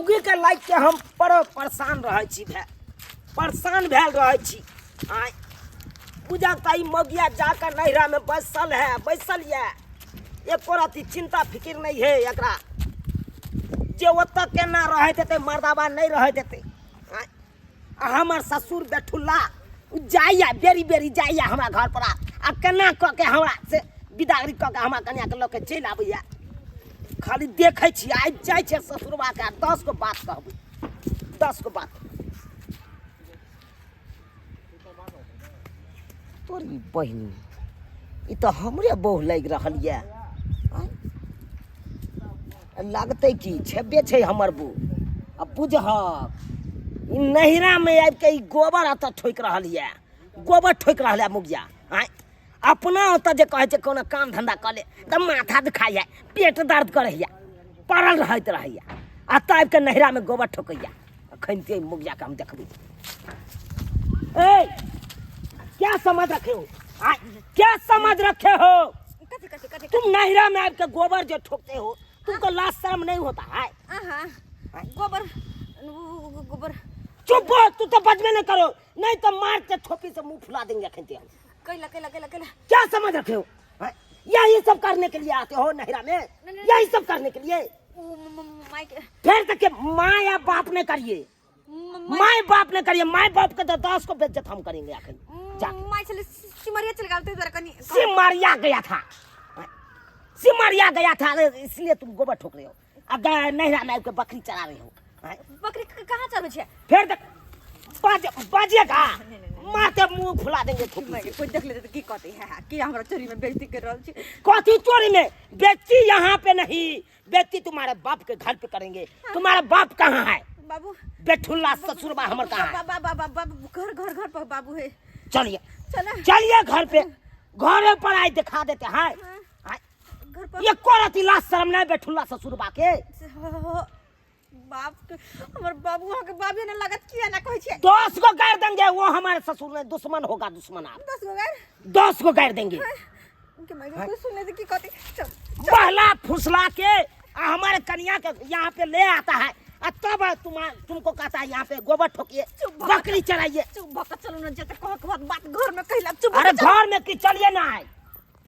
मौगी के लाइक के हम बड़ परेशान रहै छी भाय, परेशान भेल रहै छी। आँय बुझा तऽ ई मौगिया जाकर नैहरा में बैसल है, बैसल यऽ, एको रत्ती चिंता फिकिर नहीं है एकरा जे ओतऽ केना रहैत हेतै, मर्दाबा नहीं रहैत हेतै। आँय आ हमर ससुर बेठुल्ला जाइया बेरी बेरी जाइया हमरा घर पर आ केना कऽ के हमरा से बिदागरी कऽ के हमरा कनियाके लऽ के चलि आबैया। खाली देखै छी आइ जाइ छै ससुरबाके आ 10 गो बात कहबै, 10 गो बात। तोरी बहिनी ई तऽ हमरे बहु लागि रहल यऽ। लगतै कि छेबे छै हमर बो। आ बुझहक ई नैहरामे आबिके ई गोबर एतऽ ठोकि रहल यऽ, गोबर ठोकि रहल यऽ मुगिया। आँय अपना ओतऽ जे कहै छै कोनो काम धन्धा कऽ ले तऽ माथा दुखाइए, पेट दर्द करैए, पड़ल रहैत रहैए, आ एतऽ आबिके नैहरामे गोबर ठोकैए। अखन ते मुगियाके हम देखबै। ए क्या समझ रखे हो? आ, क्या समझ रखे हो? कथी कथी कथी? तुम नैहरा में आके गोबर जो ठोकते हो, तुमको लाज शर्म नहीं होता है? आहा, गोबर गोबर। चुप हो तू, तो बजबे नहीं करो, नहीं तो मार के ठोपी से मुंह फुला देंगे अखन ते हम। कैला कैला कैला कैला? क्या समझ रखे हो? हैं? यही सब करने के लिए आते हो नैहरा में? नहीं, नहीं। यही सब करने के लिए? उ माय के फिर तक के माँ या बाप ने करिए, माय बाप ने करिए, माय बाप के तो 10 को बेइज्जत हम करेंगे आखिर जा। My छले सिमरिया चल गेल ते दुआरे कनी। सिमरिया गया था, सिमरिया गया था, इसलिए तुम गोबर ठोक रहे हो। अब नैहरा में आबि के बकरी चरा रहे हो। हैं? बकरी कहाँ चरबै छै? फिर तक बाजेगा नहीं, नहीं, मारते मुंह फुला देंगे थोपी माय से। के कोई देख लेते तऽ की कहतै? है है कि हमरा चोरी में बेइज्जती कर रहल छी। कथी चोरी में बेइज्जती? यहाँ पे नहीं, बेइज्जती तुम्हारे बाप के घर पे करेंगे। तुम्हारा बाप कहाँ है? बाबू बेठुल्ला ससुरबा हमर कहाँ है? बा बा बा बा घर घर घर पर बाबू है। चलिए चला चलिए घर पे, घरे पर आए दिखा देते हैं। हाँ। आए। घर पर ये कोरती लाज शर्म नहीं बेठुल्ला ससुरबा के। हो, बाप के हमर बाबू अहाँ के बाबे ने लागत, किया ना कहै छै? 10 गो गाड़ देंगे, वो हमारे ससुर ने दुश्मन होगा, दुश्मन आप। 10 गो गाड़? 10 गो गाड़ देंगे। के माय कोई सुन ले की कहतै? चल। बहला फुसला के आ हमारे कन्या के यहाँ पे ले आता है आ तब तुमको कहता है यहाँ पे गोबर ठोकिए, चुप भऽ बकरी चराइए। चुप भऽ के चलू ने, जते कहक बात बात घर में कहिला। चुप अरे भऽ के चलू। घर में की चलिए ना है।